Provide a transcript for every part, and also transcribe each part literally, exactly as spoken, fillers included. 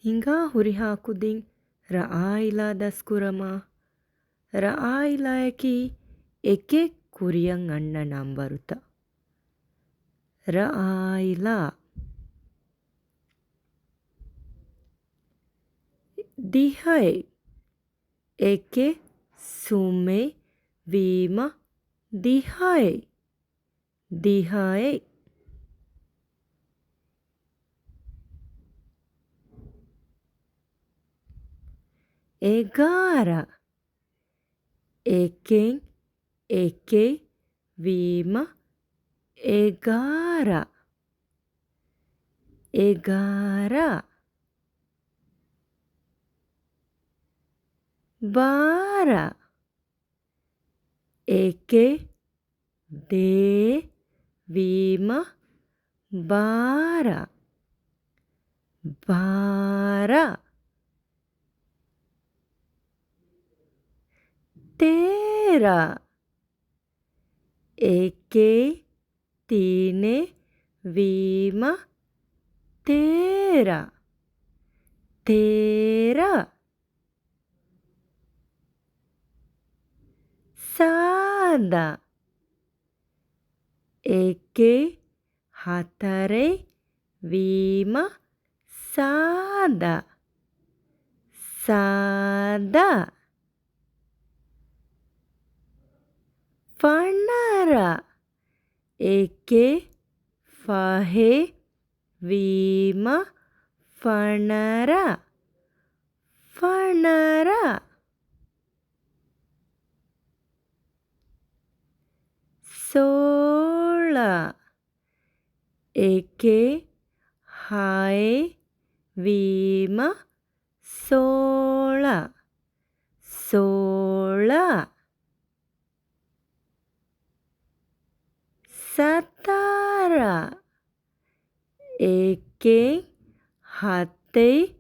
ހިނގާ ހުރިހާ ކުދިން ރ އާއިލާ ދަސްކުރަމާ. ރ އާއިލާއަކީ އެކެއް ކުރިއަށް އަންނަ ނަންބަރުތައް. ރ އާއިލާ. ދިހައެއް. އެކެއް ސުމެއް ވީމަ ދިހައެއް. ދިހައެއް. އެގާރަ. އެކެއް އެކެއް ވީމަ އެގާރަ. އެގާރަ. ބާރަ. އެކެއް ދޭއް ވީމަ ބާރަ. ބާރަ. ތޭރަ. އެކެއް ތިނެއް ވީމަ ތޭރަ. ތޭރަ. ސާދަ. އެކެއް ހަތަރެއް ވީމަ ސާދަ. ސާދަ. ފަނަރަ. އެކެއް ފަހެއް ވީމަ ފަނަރަ. ފަނަރަ. ސޯޅަ. އެކެއް ހައެއް ވީމަ ސޯޅަ. ސޯޅަ. ސަތާރަ. އެކެއް ހަތެއް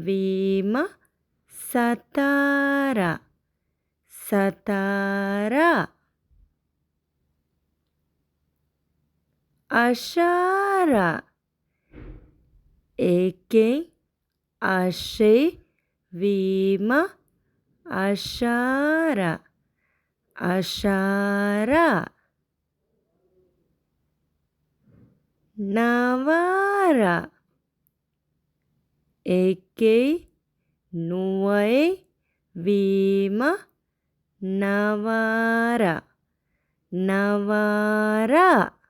ވީމަ ސަތާރަ. ސަތާރަ. އަށާރަ. އެކެއް އަށެއް ވީމަ އަށާރަ. އަށާރަ. ނަވާރަ. އެކެއް ނުވައެއް ވީމަ ނަވާރަ. ނަވާރަ.